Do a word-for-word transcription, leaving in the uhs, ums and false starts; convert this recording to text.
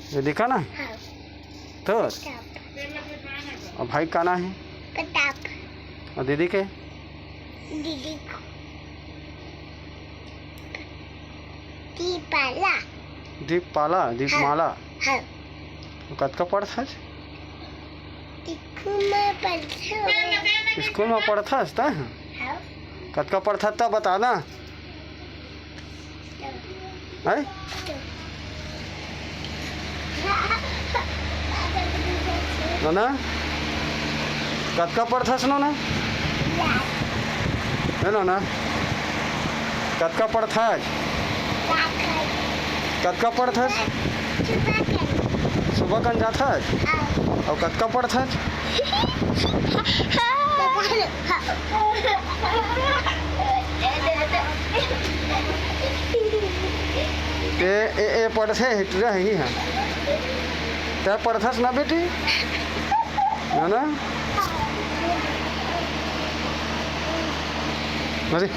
ये दिखा ना। हाँ। तो किताब। अब भाई का ना है? किताब। और दीदी के? दीदी को। दीपाला। दीपपाला, दीपमाला। हाँ। तो कतका पढ़थस? स्कूल में पढ़ते हो। स्कूल में पढ़थस त? हाँ। कतका पढ़थस त बता ना। है? नोना, कतका पढ़थस नोना? है नोना, कतका पढ़थस? कतका पढ़थस? सुबह कन जाथस? अउ कतका पढ़थस? ए ए ए पढ़थे, हिटरा ही है। तै पढ़थस ना बेटी, है ना? अरे